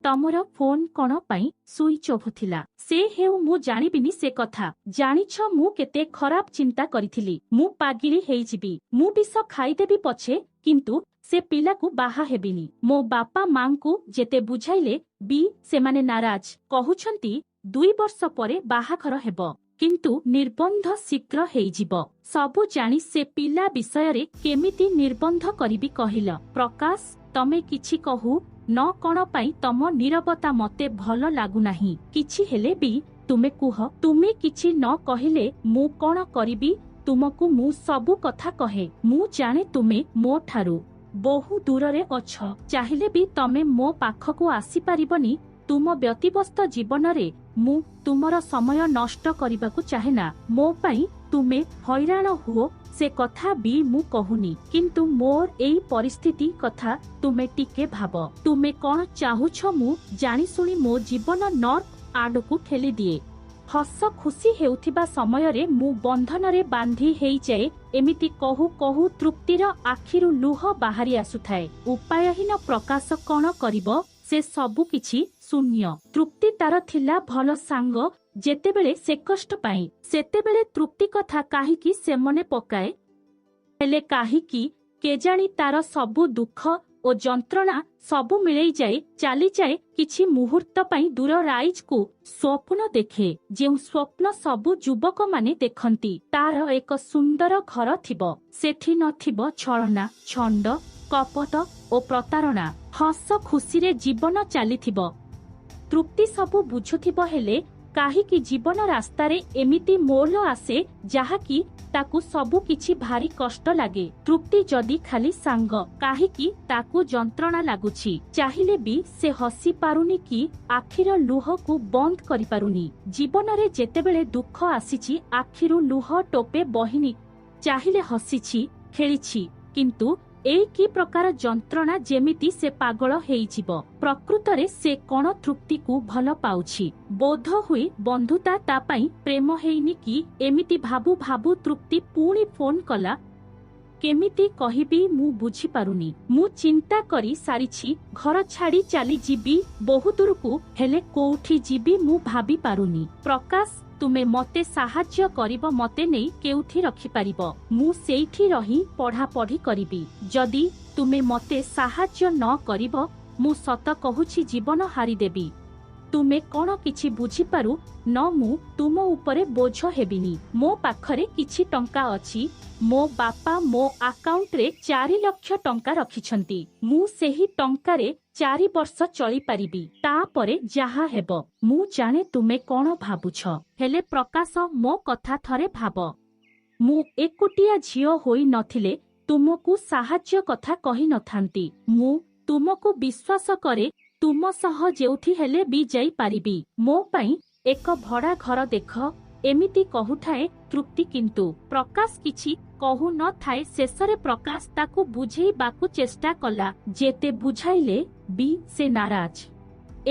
ତମର ଫୋନ କଣ ପାଇଁ ସୁଇଚ୍ ଅଫ୍ ଥିଲା? ସେ ହେଉ, ମୁଁ ଜାଣିବିନି ସେ କଥା। ଜାଣିଛ, ମୁଁ କେତେ ଖରାପ ଚିନ୍ତା କରିଥିଲି। ମୁଁ ପାଗିଳି ହେଇଯିବି, ମୁଁ ବିଷ ଖାଇଦେବି ପଛେ, କିନ୍ତୁ ସେ ପିଲାକୁ ବାହା ହେବିନି। ମୋ ବାପା ମାଙ୍କୁ ଯେତେ ବୁଝାଇଲେ ବି ସେମାନେ ନାରାଜ। କହୁଛନ୍ତି 2 ବର୍ଷ ପରେ ବାହାଘର ହେବ, କିନ୍ତୁ ନିର୍ବନ୍ଧ ଶୀଘ୍ର ହେଇଯିବ। ସବୁ ଜାଣି ସେ ପିଲା ବିଷୟରେ କେମିତି ନିର୍ବନ୍ଧ କରିବି କହିଲ? ପ୍ରକାଶ, ତମେ କିଛି କହୁ ନ କଣ ପାଇଁ? ତମ ନୀରବତା ମତେ ଭଲ ଲାଗୁନାହିଁ। କିଛି ହେଲେ ବି ତୁମେ କୁହ। ତୁମେ କିଛି ନ କହିଲେ ମୁଁ କଣ କରିବି? ତୁମକୁ ମୁଁ ସବୁ କଥା କହେ। ମୁଁ ଜାଣେ ତୁମେ ମୋ ଠାରୁ ବହୁ ଦୂରରେ ଅଛ। ଚାହିଁଲେ ବି ତମେ ମୋ ପାଖକୁ ଆସିପାରିବନି। ତୁମ ବ୍ୟତିବ୍ୟସ୍ତ ଜୀବନରେ ମୁଁ ତୁମର ସମୟ ନଷ୍ଟ କରିବାକୁ ଚାହେଁ ନା। ମୋ ପାଇଁ ତୁମେ ହଇରାଣ ହୁଅ, ସେ କଥା ବି ମୁଁ କହୁନି। କିନ୍ତୁ ମୋର ଏଇ ପରିସ୍ଥିତି କଥା ତୁମେ ଟିକେ ଭାବ। ତୁମେ କଣ ଚାହୁଁଛ ମୁଁ ଜାଣିଶୁଣି ମୋ ଜୀବନ ନର୍କ ଆଡକୁ ଠେଲିଦିଏ? ହସ ଖୁସି ହେଉଥିବା ସମୟରେ ମୁଁ ବନ୍ଧନରେ ବାନ୍ଧି ହେଇଯାଏ। ଏମିତି କହୁ କହୁ ତୃପ୍ତିର ଆଖିରୁ ଲୁହ ବାହାରି ଆସୁଥାଏ। ଉପାୟହୀନ ପ୍ରକାଶ କଣ କରିବ? ସେ ସବୁ କିଛି ଶୂନ୍ୟ। ତୃପ୍ତି ତାର ଥିଲା ଭଲ ସାଙ୍ଗ ଯେତେବେଳେ ସେ କଷ୍ଟ ପାଇଁ, ସେତେବେଳେ ତୃପ୍ତି କଥା କାହିଁକି ସେ ମନେ ପକାଏ। ହେଲେ କାହିଁକି କେଜାଣି ତାର ସବୁ ଦୁଃଖ ଓ ଯନ୍ତ୍ରଣା ସବୁ ମିଳେଇ ଯାଏ, ଚାଲିଯାଏ। କିଛି ମୁହୂର୍ତ୍ତ ପାଇଁ ଦୂର ରାଇଜକୁ ସ୍ୱପ୍ନ ଦେଖେ, ଯେଉଁ ସ୍ୱପ୍ନ ସବୁ ଯୁବକମାନେ ଦେଖନ୍ତି। ତାର ଏକ ସୁନ୍ଦର ଘର ଥିବ। ସେଠି ନଥିବ ଛଳନା, ଛନ୍ଦ କପଟ ଓ ପ୍ରତାରଣା। ହସ ଖୁସିରେ ଜୀବନ ଚାଲିଥିବ। ତୃପ୍ତି ସବୁ ବୁଝୁଥିବ। ହେଲେ କାହିଁକି ଜୀବନ ରାସ୍ତାରେ ଏମିତି ମୋଡ଼ ଆସେ, ଯାହାକି ତାକୁ ସବୁ କିଛି ଭାରି କଷ୍ଟ ଲାଗେ? ତୃପ୍ତି ଯଦି ଖାଲି ସାଙ୍ଗ, କାହିଁକି ତାକୁ ଯନ୍ତ୍ରଣା ଲାଗୁଛି? ଚାହିଁଲେ ବି ସେ ହସି ପାରୁନି କି ଆଖିର ଲୁହକୁ ବନ୍ଦ କରିପାରୁନି। ଜୀବନରେ ଯେତେବେଳେ ଦୁଃଖ ଆସିଛି, ଆଖିରୁ ଲୁହ ଟୋପେ ବହିନି। ଚାହିଁଲେ ହସିଛି, ଖେଳିଛି। କିନ୍ତୁ ଏଇ କି ପ୍ରକାର ଯନ୍ତ୍ରଣା, ଯେମିତି ସେ ପାଗଳ ହେଇଯିବ? ପ୍ରକୃତରେ ସେ କଣ ତୃପ୍ତିକୁ ଭଲ ପାଉଛି? ବୋଧ ହୁଏ ବନ୍ଧୁତା ତା ପାଇଁ ପ୍ରେମ ହେଇନି କି? ଏମିତି ଭାବୁ ଭାବୁ ତୃପ୍ତି ପୁଣି ଫୋନ କଲା। କେମିତି କହିବି ମୁଁ ବୁଝିପାରୁନି। ମୁଁ ଚିନ୍ତା କରି ସାରିଛି, ଘର ଛାଡି ଚାଲିଯିବି ବହୁ ଦୂରକୁ। ହେଲେ କୋଉଠି ଯିବି ମୁଁ ଭାବି ପାରୁନି। ପ୍ରକାଶ, ତୁମେ ମତେ ସାହାଯ୍ୟ କରିବ। ମତେ ନେଇ କେଉଁଠି ରଖିପାରିବ? ମୁଁ ସେଇଠି ରହି ପଢାପଢି କରିବି। ଯଦି ତୁମେ ମତେ ସାହାଯ୍ୟ ନ କରିବ, ମୁଁ ସତ କହୁଛି, ଜୀବନ ହାରିଦେବି। ତୁମେ କଣ କିଛି ବୁଝିପାରୁ ନ? ମୁଁ ତୁମ ଉପରେ ବୋଝ ହେବିନି। ମୋ ପାଖରେ କିଛି ଟଙ୍କା ଅଛି। ମୋ ବାପା ମୋ ଆକାଉଣ୍ଟରେ 4 ଲକ୍ଷ ଟଙ୍କା ରଖିଛନ୍ତି। ମୁଁ ସେହି ଟଙ୍କାରେ 4 ବର୍ଷ ଚଳିପାରିବି। ତାପରେ ଯାହା ହେବ। ମୁଁ ଜାଣେ ତୁମେ କଣ ଭାବୁଛ। ହେଲେ ପ୍ରକାଶ, ମୋ କଥା ଥରେ ଭାବ। ମୁଁ ଏକୁଟିଆ ଝିଅ ହୋଇ ନଥିଲେ ତୁମକୁ ସାହାଯ୍ୟ କଥା କହି ନଥାନ୍ତି। ମୁଁ ତୁମକୁ ବିଶ୍ୱାସ କରେ। ତୁମ ସହ ଯେଉଁଠି ହେଲେ ବି ଯାଇପାରିବି। ମୋ ପାଇଁ ଏକ ଭଡା ଘର ଦେଖ। ଏମିତି କହୁଥାଏ ତୃପ୍ତି, କିନ୍ତୁ ପ୍ରକାଶ କିଛି କହୁ ନଥାଏ। ଶେଷରେ ପ୍ରକାଶ ତାକୁ ବୁଝେଇବାକୁ ଚେଷ୍ଟା କଲା। ଯେତେ ବୁଝାଇଲେ ବି ସେ ନାରାଜ।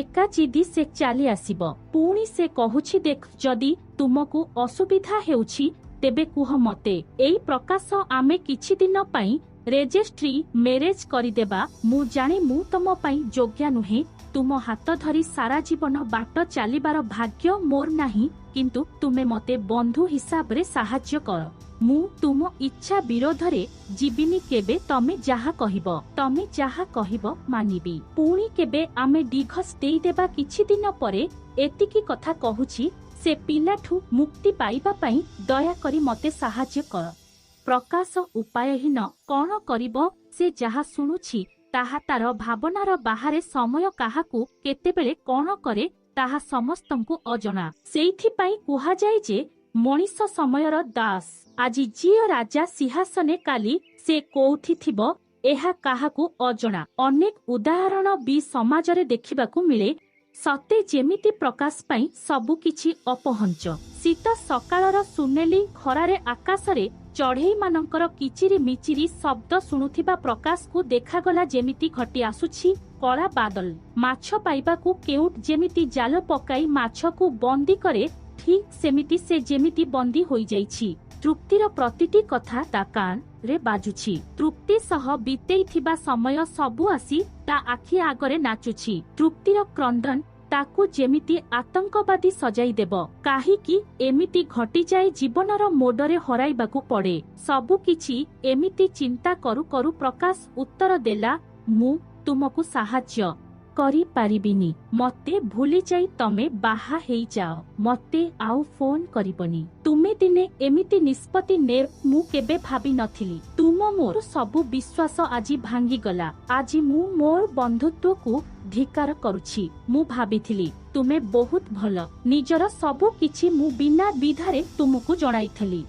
ଏକା ଜିଦି, ସେ ଚାଲି ଆସିବ। ପୁଣି ସେ କହୁଛି, ଦେଖ, ଯଦି ତୁମକୁ ଅସୁବିଧା ହେଉଛି ତେବେ କୁହ ମତେ। ଏଇ ପ୍ରକାଶ, ଆମେ କିଛି ଦିନ ପାଇଁ ରେଜେଷ୍ଟ୍ରି ମ୍ୟାରେଜ କରିଦେବା। ମୁଁ ଜାଣେ ମୁଁ ତମ ପାଇଁ ଯୋଗ୍ୟା ନୁହେଁ। ତୁମ ହାତ ଧରି ସାରା ଜୀବନ ବାଟ ଚାଲିବାର ଭାଗ୍ୟ ମୋର ନାହିଁ। କିନ୍ତୁ ତୁମେ ମତେ ବନ୍ଧୁ ହିସାବରେ ସାହାଯ୍ୟ କର। ମୁଁ ତୁମ ଇଚ୍ଛା ବିରୋଧରେ ଯିବିନି କେବେ। ତମେ ଯାହା କହିବ, ତମେ ଯାହା କହିବ ମାନିବି। ପୁଣି କେବେ ଆମେ ଡିଭୋର୍ସ ଦେଇଦେବା କିଛି ଦିନ ପରେ। ଏତିକି କଥା କହୁଛି, ସେ ପିଲାଠୁ ମୁକ୍ତି ପାଇବା ପାଇଁ ଦୟାକରି ମତେ ସାହାଯ୍ୟ କର। ପ୍ରକାଶ ଉପାୟହୀନ। କଣ କରିବ? ସେ ଯାହା ଶୁଣୁଛି ତାହା ତାର ଭାବନାର ବାହାରେ। ସମୟ କାହାକୁ କେତେବେଳେ କଣ କରେ, ତାହା ସମସ୍ତଙ୍କୁ ଅଜଣା। ସେଇଥିପାଇଁ କୁହାଯାଏ ଯେ ମଣିଷ ସମୟର ଦାସ। ଆଜି ଯିଏ ରାଜା ସିଂହାସନେ, କାଲି ସେ କୋଉଠି ଥିବ, ଏହା କାହାକୁ ଅଜଣା। ଅନେକ ଉଦାହରଣ ବି ସମାଜରେ ଦେଖିବାକୁ ମିଳେ। ସତେ ଯେମିତି ପ୍ରକାଶ ପାଇଁ ସବୁ କିଛି ଅପହଞ୍ଚ। ଶୀତ ସକାଳର ସୁନେଲି ଖରାରେ ଆକାଶରେ ଚଢ଼େଇମାନଙ୍କର କିଚିରି ମିଚିରି ଶବ୍ଦ ଶୁଣୁଥିବା ପ୍ରକାଶକୁ ଦେଖାଗଲା ଯେମିତି ଘଟି ଆସୁଛି କଳା ବାଦଲ। ମାଛ ପାଇବାକୁ କେଉଟ ଯେମିତି ଜାଲ ପକାଇ ମାଛକୁ ବନ୍ଦୀ କରେ, ଠିକ୍ ସେମିତି ସେ ଯେମିତି ବନ୍ଦୀ ହୋଇଯାଇଛି। ତୃପ୍ତିର ପ୍ରତିଟି କଥା ତା କାନ ରେ ବାଜୁଛି। ତୃପ୍ତି ସହ ବିତେଇଥିବା ସମୟ ସବୁ ଆସି ତା ଆଖି ଆଗରେ ନାଚୁଛି। ତୃପ୍ତିର କ୍ରନ୍ଦନ ତାକୁ ଯେମିତି ଆତଙ୍କବାଦୀ ସଜାଇଦେବ। କାହିଁକି ଏମିତି ଘଟିଯାଏ, ଜୀବନର ମୋଡରେ ହରାଇବାକୁ ପଡେ ସବୁ କିଛି। ଏମିତି ଚିନ୍ତା କରୁ କରୁ ପ୍ରକାଶ ଉତ୍ତର ଦେଲା, ମୁଁ ତୁମକୁ ସାହାଯ୍ୟ କରିପାରିବିନି। ମତେ ଭୁଲିଯାଇ ତମେ ବାହା ହେଇଯାଅ। ମତେ ଆଉ ଫୋନ କରିବନି। ତୁମେ ଦିନେ ଏମିତି ନିଷ୍ପତ୍ତି ନେ ମୁଁ କେବେ ଭାବି ନଥିଲି। ତୁମ ମୋର ସବୁ ବିଶ୍ୱାସ ଆଜି ଭାଙ୍ଗିଗଲା। ଆଜି ମୁଁ ମୋର ବନ୍ଧୁତ୍ୱକୁ ଧିକାର କରୁଛି। ମୁଁ ଭାବିଥିଲି ତୁମେ ବହୁତ ଭଲ। ନିଜର ସବୁ କିଛି ମୁଁ ବିନା ଦ୍ୱିଧାରେ ତୁମକୁ ଜଣାଇଥିଲି।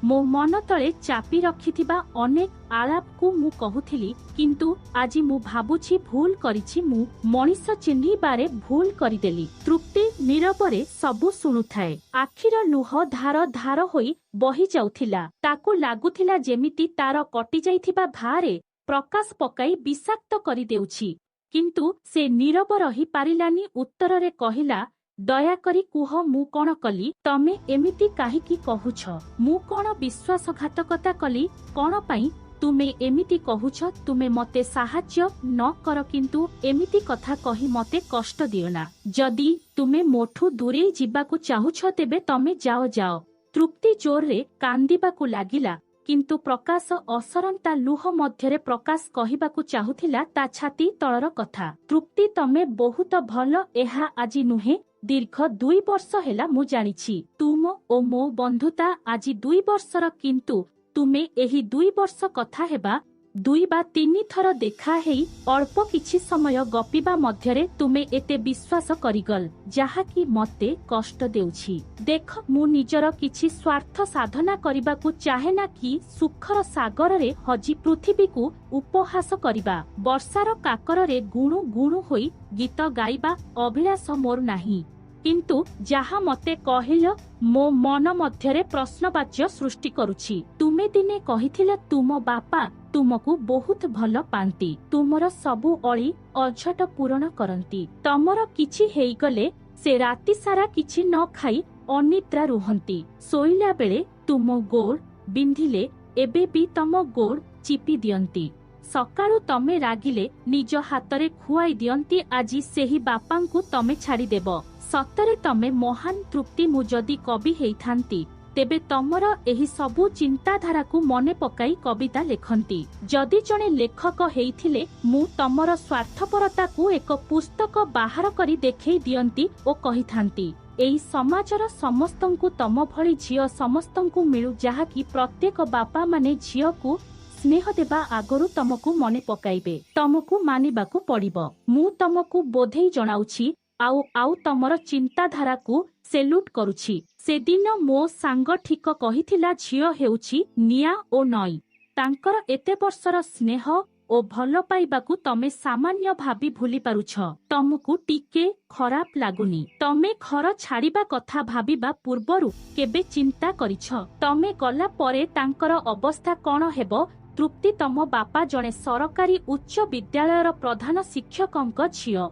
ମୋ ମନ ତଳେ ଚାପି ରଖିଥିବା ଅନେକ ଆଳାପକୁ ମୁଁ କହୁଥିଲି, କିନ୍ତୁ ଆଜି ମୁଁ ଭାବୁଛି ଭୁଲ କରିଛି ମୁଁ। ମଣିଷ ଚିହ୍ନିବାରେ ଭୁଲ କରିଦେଲି। ତୃପ୍ତି ନୀରବରେ ସବୁ ଶୁଣୁଥାଏ। ଆଖିର ଲୁହ ଧାର ଧାର ହୋଇ ବହି ଯାଉଥିଲା। ତାକୁ ଲାଗୁଥିଲା ଯେମିତି ତାର କଟିଯାଇଥିବା ଘାରେ ପ୍ରକାଶ ପକାଇ ବିଷାକ୍ତ କରିଦେଉଛି। କିନ୍ତୁ ସେ ନୀରବ ରହି ପାରିଲାନି। ଉତ୍ତରରେ କହିଲା, ଦୟାକରି କୁହ ମୁଁ କଣ କଲି? ତମେ ଏମିତି କାହିଁକି କହୁଛ? ମୁଁ କଣ ବିଶ୍ୱାସଘାତକତା କଲି? କଣ ପାଇଁ ତୁମେ ଏମିତି କହୁଛ? ତୁମେ ମତେ ସାହାଯ୍ୟ ନ କର, କିନ୍ତୁ ଏମିତି କଥା କହି ମତେ କଷ୍ଟ ଦିଅନା। ଯଦି ତୁମେ ମୋଠୁ ଦୂରେଇ ଯିବାକୁ ଚାହୁଁଛ, ତେବେ ତମେ ଯାଅ, ଯାଅ। ତୃପ୍ତି ଜୋରରେ କାନ୍ଦିବାକୁ ଲାଗିଲା, କିନ୍ତୁ ପ୍ରକାଶ ଅସରନ୍ତା ଲୁହ ମଧ୍ୟରେ ପ୍ରକାଶ କହିବାକୁ ଚାହୁଁଥିଲା ତା ଛାତି ତଳର କଥା। ତୃପ୍ତି, ତମେ ବହୁତ ଭଲ। ଏହା ଆଜି ନୁହେଁ, ଦୀର୍ଘ 2 ବର୍ଷ ହେଲା ମୁଁ ଜାଣିଛି। ତୁମ ଓ ମୋ ବନ୍ଧୁତା ଆଜି 2 ବର୍ଷର, କିନ୍ତୁ ତୁମେ ଏହି 2 ବର୍ଷ କଥା ହେବା, 2 ବା 3 ଥର ଦେଖା ହେଇ ଅଳ୍ପ କିଛି ସମୟ ଗପିବା ମଧ୍ୟରେ ତୁମେ ଏତେ ବିଶ୍ୱାସ କରିଗଲ, ଯାହାକି ମତେ କଷ୍ଟ ଦେଉଛି। ଦେଖ, ମୁଁ ନିଜର କିଛି ସ୍ୱାର୍ଥ ସାଧନା କରିବାକୁ ଚାହେଁ ନା କି ସୁଖର ସାଗରରେ ହଜି ପୃଥିବୀକୁ ଉପହାସ କରିବା, ବର୍ଷାର କାକରରେ ଗୁଣୁ ଗୁଣୁ ହୋଇ ଗୀତ ଗାଇବା ଅଭିଳାଷ ମୋର ନାହିଁ। କିନ୍ତୁ ଯାହା ମତେ କହିଲ ମୋ ମନ ମଧ୍ୟରେ ପ୍ରଶ୍ନବାଚ୍ୟ ସୃଷ୍ଟି କରୁଛି। ତୁମେ ଦିନେ କହିଥିଲ ତୁମ ବାପା ତୁମକୁ ବହୁତ ଭଲ ପାଆନ୍ତି, ତୁମର ସବୁ ଅଳି ଅଝଟ ପୂରଣ କରନ୍ତି, ତମର କିଛି ହେଇଗଲେ ସେ ରାତି ସାରା କିଛି ନ ଖାଇ ଅନିଦ୍ରା ରୁହନ୍ତି, ଶୋଇଲା ବେଳେ ତୁମ ଗୋଡ଼ ବିନ୍ଧିଲେ ଏବେ ବି ତମ ଗୋଡ଼ ଚିପି ଦିଅନ୍ତି, ସକାଳୁ ତମେ ରାଗିଲେ ନିଜ ହାତରେ ଖୁଆଇ ଦିଅନ୍ତି। ଆଜି ସେହି ବାପାଙ୍କୁ ତମେ ଛାଡ଼ିଦେବ? ସତରେ ତମେ ମହାନ ତୃପ୍ତି। ମୁଁ ଯଦି କବି ହେଇଥାନ୍ତି, ତେବେ ତମର ଏହି ସବୁ ଚିନ୍ତାଧାରାକୁ ମନେ ପକାଇ କବିତା ଲେଖନ୍ତି। ଯଦି ଜଣେ ଲେଖକ ହେଇଥିଲେ, ମୁଁ ତମର ସ୍ୱାର୍ଥପରତାକୁ ଏକ ପୁସ୍ତକ ବାହାର କରି ଦେଖେଇ ଦିଅନ୍ତି ଓ କହିଥାନ୍ତି, ଏଇ ସମାଜର ସମସ୍ତଙ୍କୁ ତମ ଭଳି ଝିଅ ସମସ୍ତଙ୍କୁ ମିଳୁ, ଯାହାକି ପ୍ରତ୍ୟେକ ବାପା ମାନେ ଝିଅକୁ ସ୍ନେହ ଦେବା ଆଗରୁ ତମକୁ ମନେ ପକାଇବେ। ତମକୁ ମାନିବାକୁ ପଡ଼ିବ। ମୁଁ ତମକୁ ବୋଧେଇ ଜଣାଉଛି ଆଉ ତମର ଚିନ୍ତାଧାରାକୁ ସେଲ୍ୟୁଟ କରୁଛି। ସେଦିନ ମୋ ସାଙ୍ଗ ଠିକ କହିଥିଲା, ଝିଅ ହେଉଛି ନିଆଁ ଓ ନଈ। ତାଙ୍କର ଏତେ ବର୍ଷର ସ୍ନେହ ଓ ଭଲ ପାଇବାକୁ ତମେ ସାମାନ୍ୟ ଭାବି ଭୁଲି ପାରୁଛ? ତମକୁ ଟିକେ ଖରାପ ଲାଗୁନି? ତମେ ଘର ଛାଡ଼ିବା କଥା ଭାବିବା ପୂର୍ବରୁ କେବେ ଚିନ୍ତା କରିଛ, ତମେ ଗଲା ପରେ ତାଙ୍କର ଅବସ୍ଥା କଣ ହେବ? ତୃପ୍ତି, ତମ ବାପା ଜଣେ ସରକାରୀ ଉଚ୍ଚ ବିଦ୍ୟାଳୟର ପ୍ରଧାନ ଶିକ୍ଷକଙ୍କ ଝିଅ।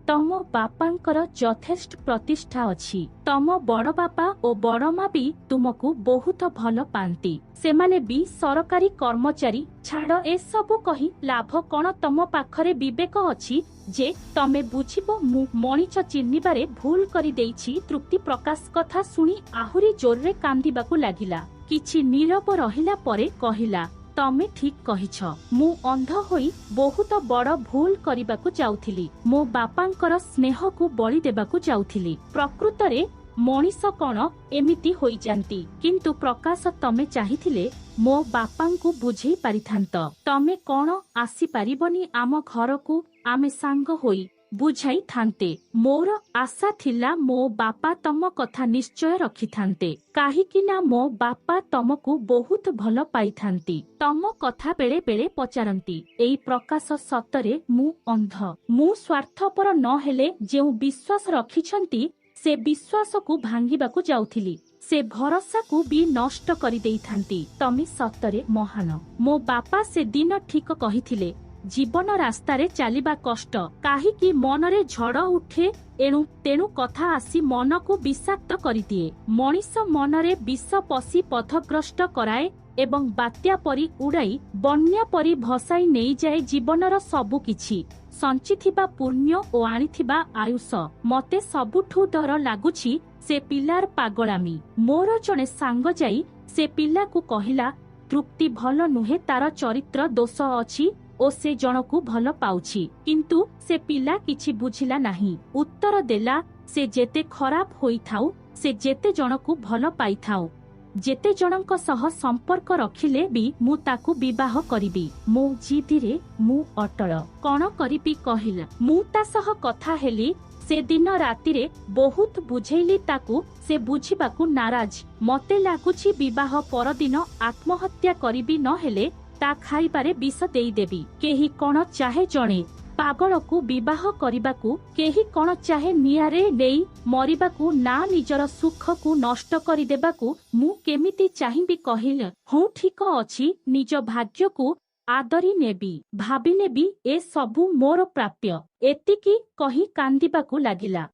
ତମ ବାପାଙ୍କର ଯଥେଷ୍ଟ ପ୍ରତିଷ୍ଠା ଅଛି। ତମ ବଡ଼ ବାପା ଓ ବଡ଼ ମା ବି ତୁମକୁ ବହୁତ ଭଲ ପାଆନ୍ତି। ସେମାନେ ବି ସରକାରୀ କର୍ମଚାରୀ। ଛାଡ଼, ଏସବୁ କହି ଲାଭ କଣ? ତମ ପାଖରେ ବିବେକ ଅଛି ଯେ ତମେ ବୁଝିବ ମୁଁ ମଣିଷ ଚିହ୍ନିବାରେ ଭୁଲ କରିଦେଇଛି। ତୃପ୍ତି ପ୍ରକାଶ କଥା ଶୁଣି ଆହୁରି ଜୋରରେ କାନ୍ଦିବାକୁ ଲାଗିଲା। କିଛି ନୀରବ ରହିଲା ପରେ କହିଲା, ତମେ ଠିକ କହିଛ। ମୁଁ ଅନ୍ଧ ହୋଇ ବହୁତ ବଡ଼ ଭୁଲ କରିବାକୁ ଯାଉଥିଲି। ମୋ ବାପାଙ୍କର ସ୍ନେହକୁ ବଳି ଦେବାକୁ ଯାଉଥିଲି। ପ୍ରକୃତରେ ମଣିଷ କଣ ଏମିତି ହୋଇଯାନ୍ତି? କିନ୍ତୁ ପ୍ରକାଶ, ତମେ ଚାହିଁଥିଲେ ମୋ ବାପାଙ୍କୁ ବୁଝେଇ ପାରିଥାନ୍ତ। ତମେ କଣ ଆସିପାରିବନି ଆମ ଘରକୁ? ଆମେ ସାଙ୍ଗ ହୋଇ ବୁଝାଇଥାନ୍ତେ। ମୋର ଆଶା ଥିଲା ମୋ ବାପା ତମ କଥା ନିଶ୍ଚୟ ରଖିଥାନ୍ତେ, କାହିଁକି ନା ମୋ ବାପା ତମକୁ ବହୁତ ଭଲ ପାଇଥାନ୍ତି, ତମ କଥା ବେଳେ ବେଳେ ପଚାରନ୍ତି। ଏଇ ପ୍ରକାଶ, ସତରେ ମୁଁ ଅନ୍ଧ। ମୁଁ ସ୍ୱାର୍ଥପର ନହେଲେ ଯେଉଁ ବିଶ୍ୱାସ ରଖିଛନ୍ତି ସେ ବିଶ୍ୱାସକୁ ଭାଙ୍ଗିବାକୁ ଯାଉଥିଲି, ସେ ଭରସାକୁ ବି ନଷ୍ଟ କରିଦେଇଥାନ୍ତି। ତମେ ସତରେ ମହାନ। ମୋ ବାପା ସେ ଦିନ ଠିକ କହିଥିଲେ, ଜୀବନ ରାସ୍ତାରେ ଚାଲିବା କଷ୍ଟ। କାହିଁକି ମନରେ ଝଡ଼ ଉଠେ, ଏଣୁ ତେଣୁ କଥା ଆସି ମନକୁ ବିଷାକ୍ତ କରିଦିଏ। ମଣିଷ ମନରେ ବିଷ ପଶି ପଥଭ୍ରଷ୍ଟ କରାଏ ଏବଂ ବାତ୍ୟା ପରି ଉଡ଼ାଇ, ବନ୍ୟା ପରି ଭସାଇ ନେଇଯାଏ ଜୀବନର ସବୁ କିଛି, ସଞ୍ଚିଥିବା ପୁଣ୍ୟ ଓ ଆଣିଥିବା ଆୟୁଷ। ମତେ ସବୁଠୁ ଡର ଲାଗୁଛି ସେ ପିଲାର ପାଗଳାମି। ମୋର ଜଣେ ସାଙ୍ଗ ଯାଇ ସେ ପିଲାକୁ କହିଲା, ତୃପ୍ତି ଭଲ ନୁହେଁ, ତାର ଚରିତ୍ର ଦୋଷ ଅଛି ଓ ସେ ଜଣକୁ ଭଲ ପାଉଛି। କିନ୍ତୁ ସେ ପିଲା କିଛି ବୁଝିଲା ନାହିଁ। ଉତ୍ତର ଦେଲା, ସେ ଯେତେ ଖରାପ ହୋଇଥାଉ, ସେ ଯେତେ ଜଣକୁ ଭଲ ପାଇଥାଉ, ଯେତେ ଜଣଙ୍କ ସହ ସମ୍ପର୍କ ରଖିଲେ ବି ମୁଁ ତାକୁ ବିବାହ କରିବି। ମୋ ଜିଦିରେ ମୁଁ ଅଟଳ। କଣ କରିବି କହିଲା? ମୁଁ ତା ସହ କଥା ହେଲି ସେଦିନ ରାତିରେ, ବହୁତ ବୁଝେଇଲି ତାକୁ, ସେ ବୁଝିବାକୁ ନାରାଜ। ମତେ ଲାଗୁଛି ବିବାହ ପରଦିନ ଆତ୍ମହତ୍ୟା କରିବି, ନହେଲେ ତା ଖାଇବାରେ ବିଷ ଦେଇଦେବି। କେହି କଣ ଚାହେଁ ଜଣେ ପାଗଳକୁ ବିବାହ କରିବାକୁ? କେହି କଣ ଚାହେଁ ନିଆଁରେ ନେଇ ମରିବାକୁ, ନା ନିଜର ସୁଖକୁ ନଷ୍ଟ କରିଦେବାକୁ? ମୁଁ କେମିତି ଚାହିଁବି କହିଲ? ହଁ, ଠିକ ଅଛି, ନିଜ ଭାଗ୍ୟକୁ ଆଦରି ନେବି, ଭାବିନେବି ଏ ସବୁ ମୋର ପ୍ରାପ୍ୟ। ଏତିକି କହି କାନ୍ଦିବାକୁ ଲାଗିଲା।